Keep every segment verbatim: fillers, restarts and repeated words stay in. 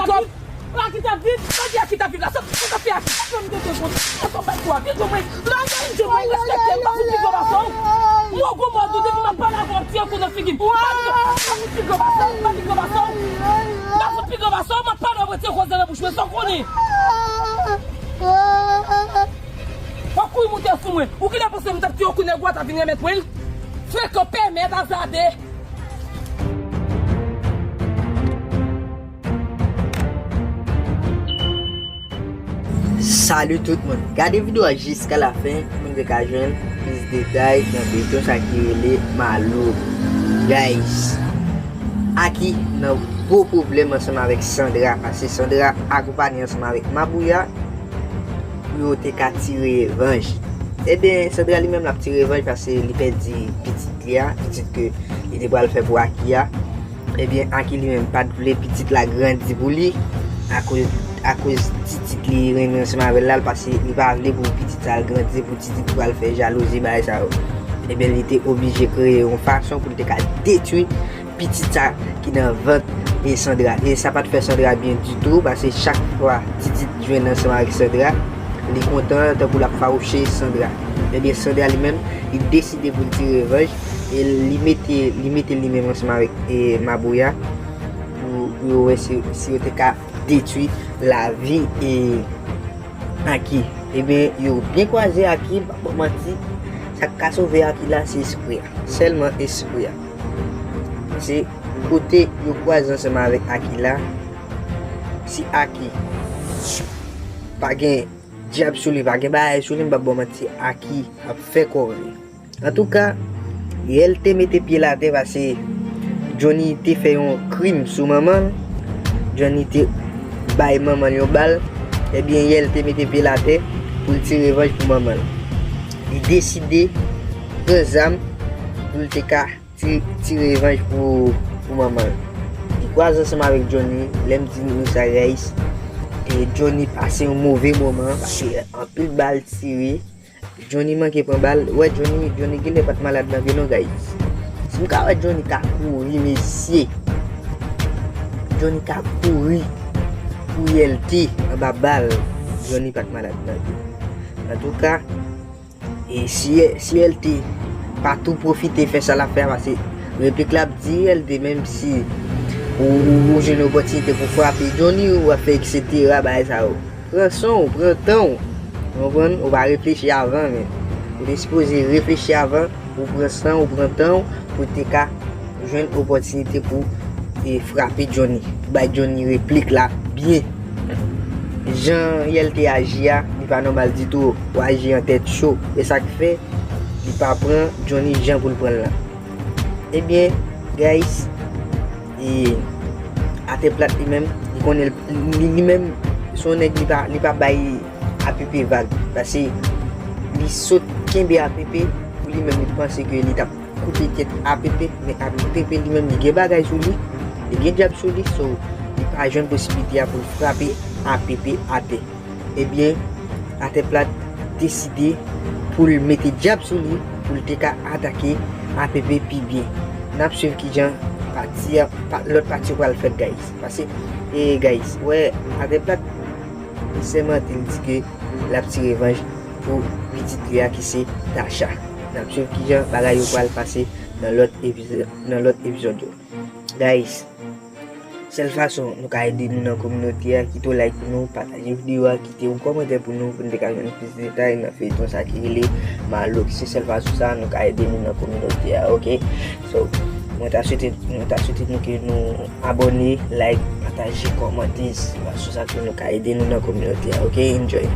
Kòb. Aki t ap viv, pa di Aki t ap viv la, sa, sa t ap fè Aki? Sa fè m te te konn, sa fè m bat kou Aki, di mwen, Magali, di mwen, respekte m, m pa fout pi gwo pase w. Mwen gwo mòd ou, depi m ap pale avè w, m tire kou nan figi m. M pa fout pi gwo pase w, m pa pi gwo pase w. M pa fout pi gwo pase w, m ap pale w, mwen tire koze nan bouch mwen, sa w konnen. W ap kouri moute sou mwen. Ou genlè panse m t ap tire w kou nèg ou a t ap vin remèt mwen l? Frekan, pèmèt, azade. Salut tout moun. Gade videyo a jiska la fen pou nou te ka jwenn plis detay nan feyton sa ki rele Malo. Guys, Aki nan gwo pwoblèm ansanm avèk Sandra, paske Sandra akonpaye ansanm avèk Mabouya pou yo te ka tire revanj. Ebyen, Sandra li menm l ap tire revanj paske li pèdi pitit li a, pitit ke li te pral fè pou Aki a. Ebyen, Aki li menm pa t vle pitit la grandi pou li, akoz, akoz Titit li renmen ansanm avè l la, l pase, li pa vle pou pitit sa l grandi, pou Titit pral fè jalouzi, bagay sa yo. Ebyen, li te oblije kreye yon fason pou l te ka detwi pitit sa ki nan vant e Sandra. E sa pa t fè Sandra byen ditou, paske chak fwa Titit jwenn ansanm avèk Sandra, li kontan, tankou l ap fawouche Sandra. Ebyen, Sandra li menm, li deside pou l tire revanj, e li mete, li mete li menm ansanm avèk, e, Mabouya, pou, pou yo wè si, si yo te ka detwi lavi e Aki. Ebyen, yo byen kwaze Aki, m p ap ba w manti, sa k ka sove Aki la, se espri a. Sèlman espri a. Se kote yo kwaze ansanm avèk Aki la, si Aki pa gen dyab sou li, pa gen bagay sou li, m p ap ba w manti, Aki ap fè kòve. Antouka, Yèl te mete pye l atè paske Johnny te fè yon krim sou manman l. Johnny te bay manman l yon bal. Ebyen, Yèl te mete pye l atè pou l tire revanj pou manman l. Li deside pran zam pou l te ka ti-, tire revanj pou, pou manman l. Li kwaze ansanm avèk Johnny. Lè m di nou sa, guys, e Johnny pase yon move moman paske anpil bal tire. Johnny manke pran bal. Wè, Johnny, Johnny genlè pa t malad nan pye non, guys. Si m ka wè Johnny ka kouri, mesye. Johnny ka kouri pou Yèl te anba bal. Johnny pa t malad nan pye. Antouka, e si, si Yèl te pa tou pwofite fè sa l ap fè a, paske replik la ap di Yèl te, menm si ou, ou, ou jwenn opòtinite pou frape Johnny, ou ap fè etsetera, bagay sa yo. Pran san w, pran tan w. Ou konprann? Ou pa reflechi avan, men. Ou te sipoze reflechi avan, ou pran san w, ou pran tan w, pou te ka jwenn opòtinite pou, e, frape Johnny, pou bay Johnny replik la byen. Jan Yèl te aji a, li pa nòmal ditou. Ou aji an tèt cho. E sa k fè, li pa pran Johnny jan pou l pran l la. Ebyen, guys, e Atè Plat li menm, li konnen li, li menm, se yon nèg li pa, li pa bay A P P vag. Paske li sot kenbe A P P pou li menm, li panse ke li t ap koupe tèt A P P, men A P P li menm, li gen bagay sou li, li gen dyab sou li, so, li pa jwenn posiblite a pou l frape A P P atè. Ebyen, Atè Plat deside pou l mete dyab sou li, pou l te ka atake A P P pi byen. N ap swiv kijan pati a, pa, lòt pati yo pral fèt, guys. Paske, e, guys, wè, Atè Plat, li sèmante, li di ke l ap tire revanj pou pitit li a ki se Tasha. N ap swiv kijan bagay yo pral pase nan lòt epizò-, nan lòt epizòd yo. Guys, sèl fason nou ka ede nou nan kominote a, kite yon like pou nou, pataje videyo a, kite yon kòmantè pou nou, pou nou te ka jwenn plis detay nan feyton sa ki rele Malo. Se sèl fason sa nou ka ede nou nan kominote a, oke? So, mwen ta swete, mwen ta swete nou ke nou abòne, like, pataje, kòmante. Se fason sa ke nou ka ede nou nan kominote a, oke? Enjoy.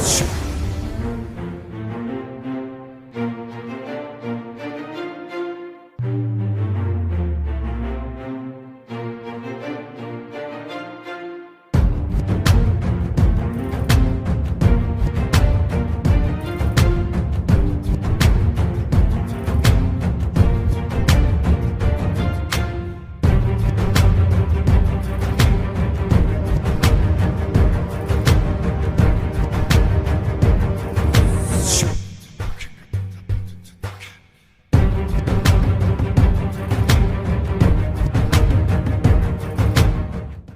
Sou